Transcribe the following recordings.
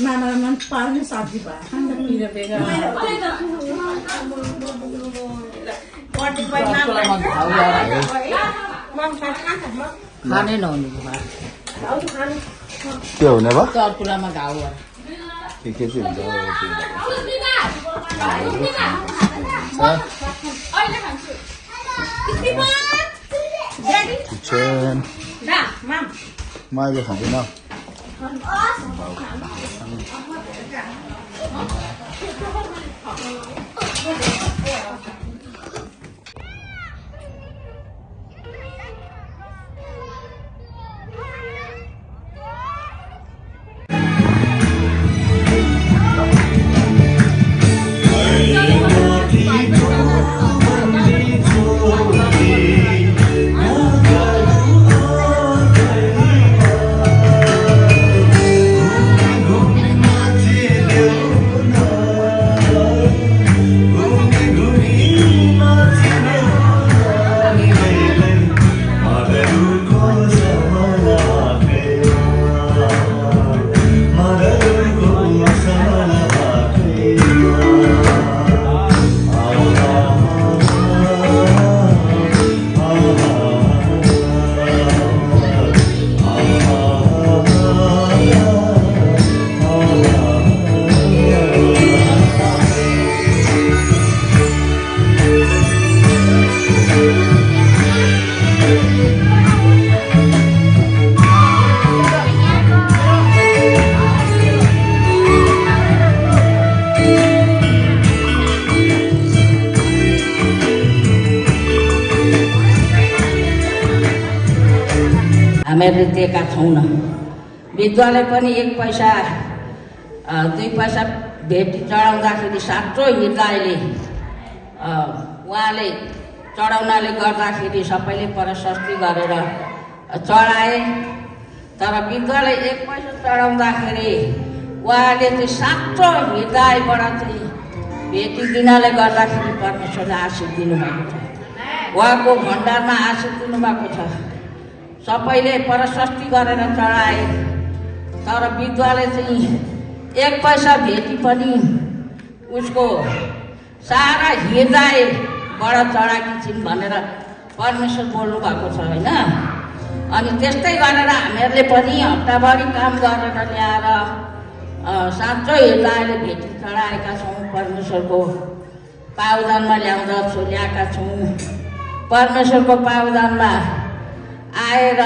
मामा पार्ने सब्जी भयो खानै नहुने के हुने भयो चर्पुरामा घाउ भयो के चाहिँ हुन्छ किचन म अहिले खाँदैन हामीले दिएका छौँ विद्वाले पनि 1 पैसा 2 पैसा भेटी चढाउँदाखेरि साँचो हृदयले उहाँले चढाउनाले गर्दाखेरि सबैले प्रशस्ति गरेर चढाए तर विद्वाले 1 पैसा चढाउँदाखेरि उहाँले चाहिँ साँचो हृदयबाट चाहिँ भेटी दिनाले गर्दाखेरि परमेश्वरले आशीष दिनुभएको छ उहाँको भण्डारमा आशीष दिनुभएको छ सबैले प्रशस्ति गरेर चढाए तर विद्वाले चाहिँ 1 पैसा भेटी पनि उसको सारा हृदयबाट चढाएकी छिन् भनेर परमेश्वर बोल्नु भएको छ हैन अनि त्यस्तै गरेर हामीहरूले पनि हप्ताभरि काम गरेर ल्याएर साँचो हृदयले भेटी चढाएका छौँ परमेश्वरको पावदानमा ल्याएका छौँ परमेश्वरको पावदानमा आएर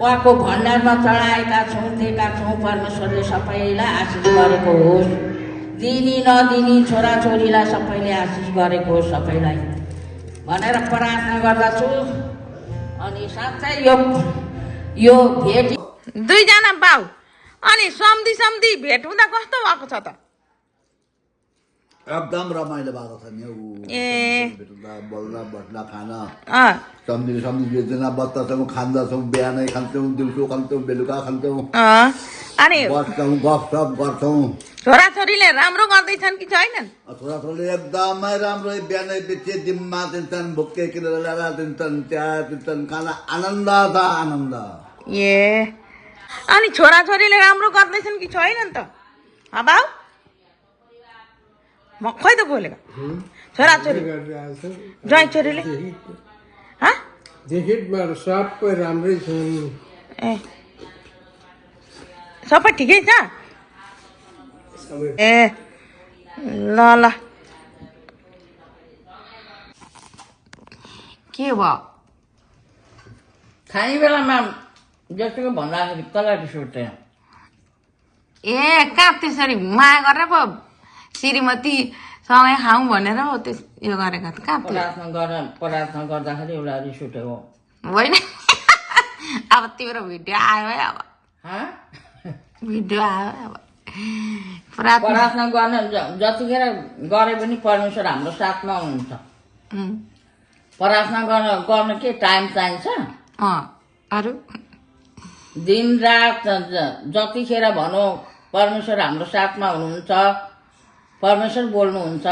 उहाँको भण्डारमा चढाएका छौँ दिएका छौँ परमेश्वरले सबैलाई आशिष गरेको होस् दिनी नदिनी छोराछोरीलाई सबैले आशिष गरेको होस् सबैलाई भनेर प्रार्थना गर्दछु अनि साँच्चै यो भेट 2 जना बाउ अनि सम्धी भेट हुँदा कस्तो भएको छ त एकदम रमाइलो भएको छ नि बोल्दा बस्दा खाना सम्झी बेच्दैन बत्ताछौँ खाँदछौँ बिहानै खान्छौँ दिउँसो खान्छौँ बेलुका खान्छौँ अनि बस्छौँ गफसफ गर्छौँ छोराछोरीले राम्रो गर्दैछन् कि छैनन् छोराछोरीले एकदमै राम्रो बिहानै बेचे दिनमा दिन्छन् भुक्के किनेर ल्याएर दिन्छन् चिया दिन्छन् खाना आनन्द छ आनन्द अनि छोराछोरीले राम्रो गर्दैछन् कि छैनन् त बाउ म खोइ त बोलेको छोराछोरी ज्वाइँ छोरीले सबै राम्रै छन् ए सबै ठिकै छ ए ल ल के भयो खाने बेलामा जतिको भन्दाखेरि कसलाई रिस उठ्दैन ए कहाँ त्यसरी माया गरेर पो श्रीमतीसँगै खाउँ भनेर हो त्यस यो गरेको त कहाँ प्रार्थना गर्दाखेरि एउटा रिस उठ्यो होइन अब तिम्रो भिडियो आयो है अब भिडियो आयो है अब प्रार्थना गर्न जतिखेर गरे पनि परमेश्वर हाम्रो साथमा हुनुहुन्छ प्रार्थना गर्न के टाइम चाहिन्छ अरू दिन रात जतिखेर भनौँ परमेश्वर हाम्रो साथमा हुनुहुन्छ परमेश्वर बोल्नुहुन्छ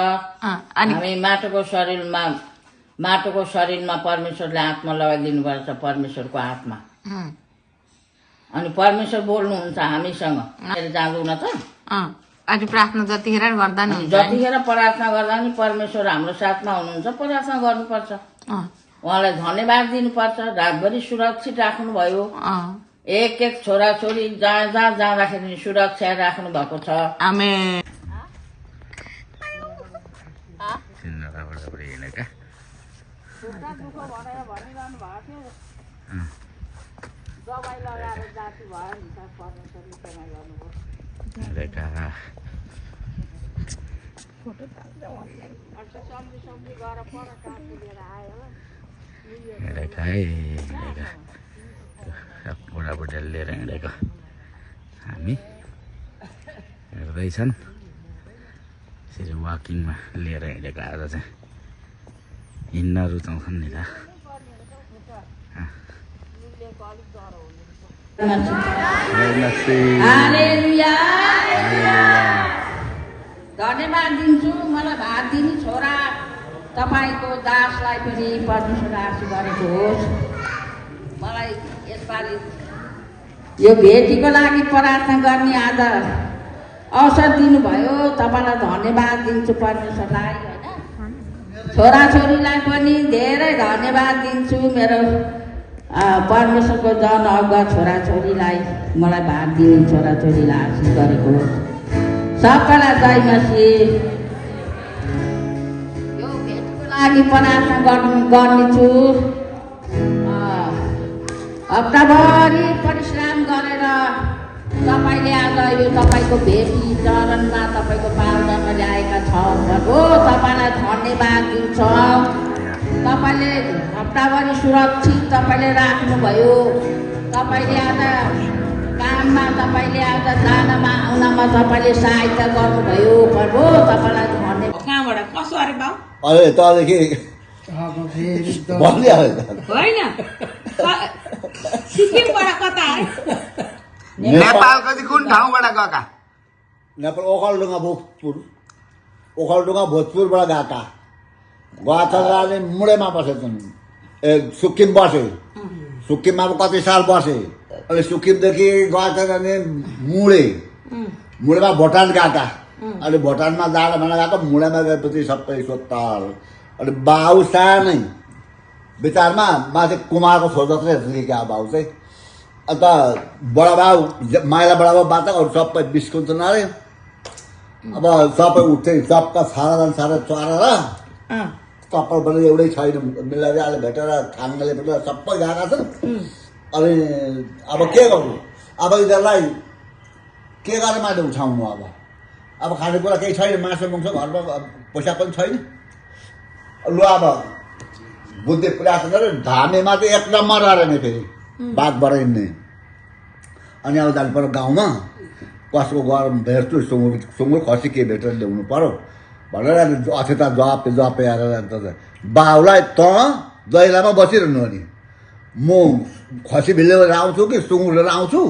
हामी माटोको शरीरमा माटोको शरीरमा परमेश्वरले आत्मा लगाइदिनुपर्छ, परमेश्वरको आत्मा। अनि परमेश्वर बोल्नुहुन्छ हामीसँग, जाँदैन त। अनि प्रार्थना जतिखेर गर्दा नि हुन्छ, जतिखेर प्रार्थना गर्दा नि परमेश्वर हाम्रो साथमा हुनुहुन्छ, प्रार्थना गर्नुपर्छ, उहाँलाई धन्यवाद दिनुपर्छ। रातभरि सुरक्षित राख्नुभयो, एक एक छोराछोरी जहाँ जहाँ जाँदाखेरि सुरक्षा राख्नु भएको छ। आमेन। बुढाबुढीले लिएर हिँडेको हामी हेर्दैछन्। यसरी वाकिङमा लिएर हिँडेको आज चाहिँ हिँड्न रुचाउँछन् नि त। धन्यवाद दिन्छु, मलाई भात दिने छोरा तपाईँको दासलाई पनि परमेश्वरले आशीष गरेको होस्। मलाई यसपालि यो भेटीको लागि प्रार्थना गर्ने आज अवसर दिनुभयो, तपाईँलाई धन्यवाद दिन्छु परमेश्वरलाई। होइन, छोराछोरीलाई पनि धेरै धन्यवाद दिन्छु। मेरो परमेश्वरको जन अगुवा छोराछोरीलाई, मलाई भात दिने छोराछोरीलाई आशीष गरेको होस्। सबैलाई जय मसीह। यो भेटको लागि प्रार्थना गर्नेछु। हप्ताभरि परिश्रम गरेर तपाईँले आज यो तपाईँको भेटी चरणमा तपाईँको पाहुनामा ल्याएका छौँ प्रभु, तपाईँलाई धन्यवाद दिन्छ। तपाईँले हप्ताभरि सुरक्षित तपाईँले राख्नुभयो। तपाईँले आज काममा, तपाईँले आज जानमा आउनमा तपाईँले सहायता गर्नुभयो प्रभु, तपाईँलाई धन्यवाद। कहाँबाट कसो अरे बाउ? अरे तँदेखि होइन, सिक्किमबाट कता अरे? नेपालको चाहिँ कुन ठाउँबाट गएका? नेपाल ओखलडुङ्गा भोजपुरबाट गएका। गएका मुडेमा बसेछन्। सुक्किम बसे, सुक्किममा कति साल बसे। अनि सुक्किमदेखि गएका मुडेमा भुटान गएका। अनि भुटानमा जाडो भनेर गएको, मुडेमा गएपछि सबै सोत्तर। अनि बाउ सानै विचारमा माथि कुमारको छोरा जत्रै क्या बाउ चाहिँ। अन्त बडाबाउ माइला बडाबाउ बाचा अरू सबै बिस्कुन्छन् अरे। अब सबै उठ्थे, चप्का छाडा चढेर कपाल पनि एउटै छैन, मिलाएर अहिले भेटेर खानाले भेटेर सबै गएका छन्। अनि अब के गर्नु? अब यिनीहरूलाई के गरेर माथि उठाउनु? अब खानेकुरा केही छैन, मासु माংস घरमा पैसा पनि छैन। लु अब बुद्धि प्रयास गरेर धामेमा चाहिँ एक नम्बर अरे नै फेरि बाघबाट हिँड्ने। अनि अब जानु पऱ्यो गाउँमा, कसको गरम भेट्छु, सुँगुर खसी के भेटेर ल्याउनु पऱ्यो भनेर अक्षता जवाफ आएर बाउलाई त दैलामा बसिरहनु अनि म खसी भिलेर आउँछु कि सुँगुर लिएर आउँछु,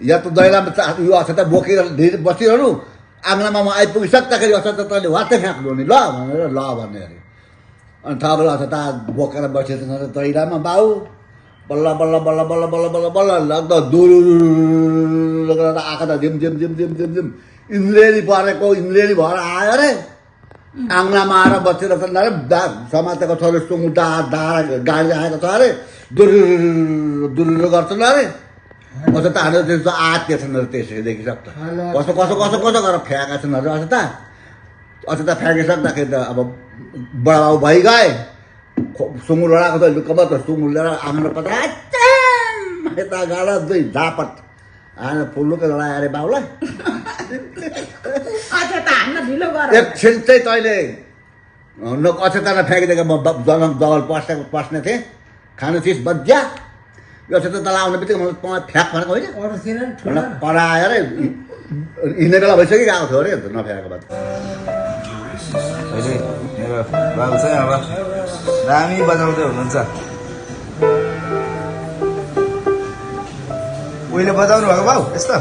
या त दैलामा यो अक्षता बोकेर बसिरहनु, आँगनामा म आइपुगिसक्दाखेरि अक्षता तैँले वात्तै फ्याँक्नु नि ल भनेर ल भन्ने अरे। अनि थपल अक्षता बोकेर बसेछन् अरे दैलामा। बाउ बल्ल बल्ल बल्ल बल्ल बल्ल बल्ल बल्ल लाग्दा दुरु गरेर आएको त झिम झिम झिम झिम झिम झिम इन्द्रेणी परेको इन्द्रेणी भएर आयो अरे। आँगनामा आएर बसिरहेछन् अरे, समातेको छ अरे, सुँगुर डाँडा गाडी आएको छ अरे, दुरु गर्छन् अरे। कसो त हालेर त्यस्तो आत्तिएछन् अरे, त्यसरी देखिसक्छ कसो कसो कसो कसो गरेर फ्याँका छन् अरे। अक्षता फ्याँकिसक्दाखेरि त अब बडाबाउ भइगए। सुँगुर लडाएको त लुक्कमा त सुँगुर लिएर आँगन पता यता गाडा दुई झापट आएर फुल्लुकै लडायो अरे बाउलाई। एकछिन चाहिँ तैँले अक्षतालाई फ्याँकिदिएको म जगल पस्ने थिएँ, खानु चिज बज्या यो अक्षता तल आउने बित्तिकै मलाई फ्याँक भनेको होइन, पढायो अरे। हिँड्ने बेला भइसक्यो गएको थियो अरे नफ्याँको बात। अहिले मेरो बाबु चाहिँ अब दामी बजाउँदै हुनुहुन्छ। उहिले बजाउनु भएको बाउ यस्तो?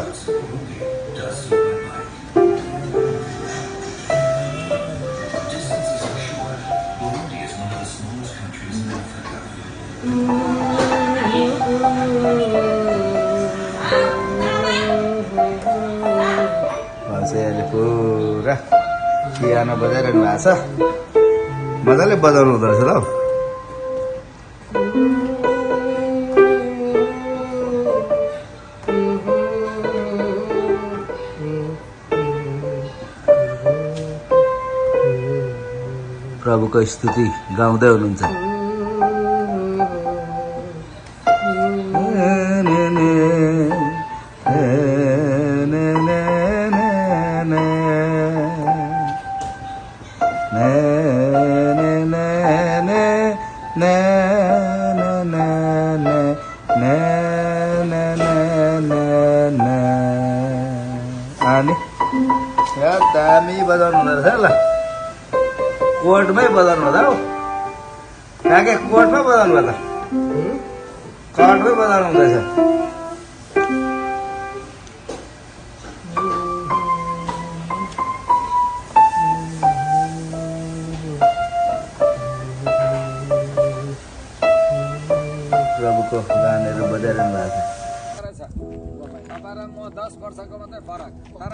भन्छ पुरा पियानो बजाइरहनु भएको छ मजाले बजाउनु हुँदो रहेछ ल हौ। प्रभुको स्तुति गाउँदै हुनुहुन्छ। अनि दामी बजाउनु हुँदो रहेछ ल कोर्टमै बजाउनु हुँदा हौ काके कोर्टमै बजाउनु भयो त कोर्टमै बजाउनु हुँदैछ। प्रभुको गानहरू बजाइरहनु भएको छ। तपाईँ र म 10 वर्षको मात्रै फरक तर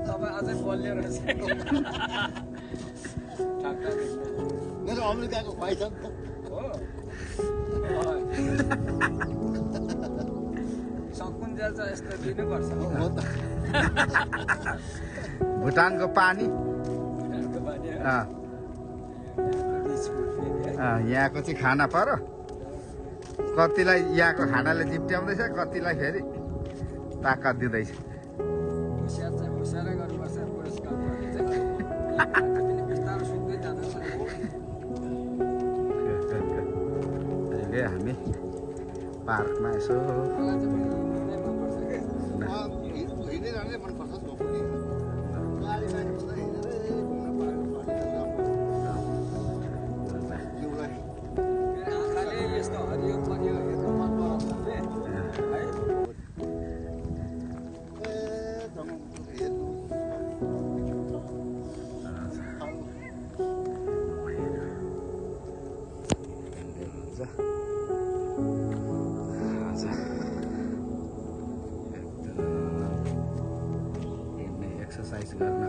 तपाईँ अझै बोल्ने रहेछ। मेरो अमेरिकाको भाइ छ नि त हो सकुन्जेल चाहिँ यस्तो दिनुपर्छ हो त भुटानको पानी यहाँको चाहिँ खाना पर्यो कतिलाई यहाँको खानाले जिप्ट्याउँदैछ कतिलाई फेरि ताकत दिँदैछ। होसियार चाहिँ होसियारै गर्नुपर्छ पुरस्कार पाउने चाहिँ बिस्तारो सुक्दै जाँदैछ। अहिले हामी पार्कमा यसो मलाई चाहिँ हिँड्नै मनपर्छ कि हिँडिरहनै मनपर्छ म पनि गाडी बाइक कुदाउँदा हिँडेरै घुम्न पारेको जिउलाई मेरो आँखाले यस्तो हरियो परियो हेर्नु मन पराउँछ कि है। एक्सर्साइज गर्न